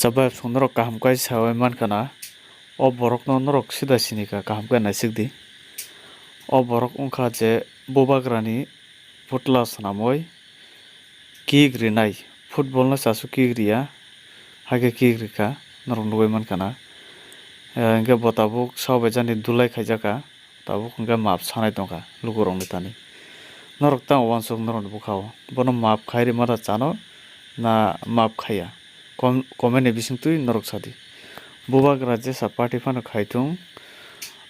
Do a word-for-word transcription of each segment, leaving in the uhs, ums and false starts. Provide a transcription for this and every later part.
Chabai song norok kaham kai sawi mankha na, o borokno norok sida sini kha, kaham khe naisik di. O borok wngkha je bubagrani putla swnamwi kick rinai, football no chasu kick riya, hakhe kick rikha, norok nugwi mankha na. Eh, hwnkhe bo tabuk sabai jani dulai khaijakha. Tabuk hwnkhe maap sanai tongkha lukurokni thani. Norok tamo uansuk norokni bwkhao. Bono maap khai rwmani chano na maap khaiya? Com-, comment ni bisingtwi norok sadi. Bubagra jesa party phano khai thung,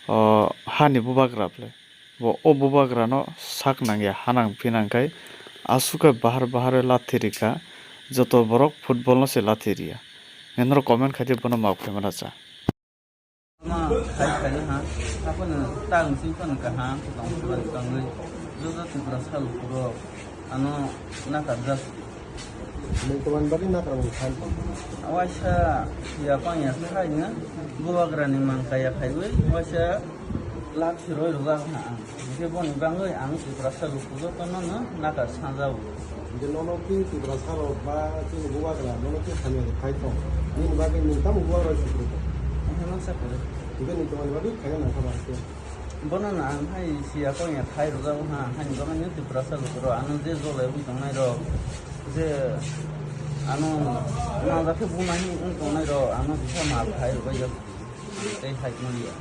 o, hani bubagra ble. Bo o bubagrano sak nangya, ha nang phi nang khai aswk khe bahar bahar lathi rikha, joto borok football no se lathi riya. Norok comment khai di, bono maap khaimani cha. Ma khai khai ha, haphano tang sing phano kaham tong sibari tongwi joto Tripura sal puro ano nakarjak. Nung kwbangni bagwi nakarmung khan tong. Waisa ya pang ya khai no bubagrani man kaya khaiwi waisa lak siroi rwjak ha ang. Hingke boni bagwi ang Tiprasa luku jotono no nakar sanjago. Hingke nono ki Tiprasa rok ba chini bubagra nono ki hamya khe phai tong? Nini bagwi nung tamo bubagra sukro tong? Hingke masa kore. Hingke nung tongmani bagwi khaina nangkha ba khe? Bono no ang hai siya kong ya khai rwjago ha, haini bagwi no Tiprasa luku rok ano je jolai wi tongnai rok, je ano nangjakhe buma hin wng tongnai rok ano kisa maap khai rwbaijak tei hai manya.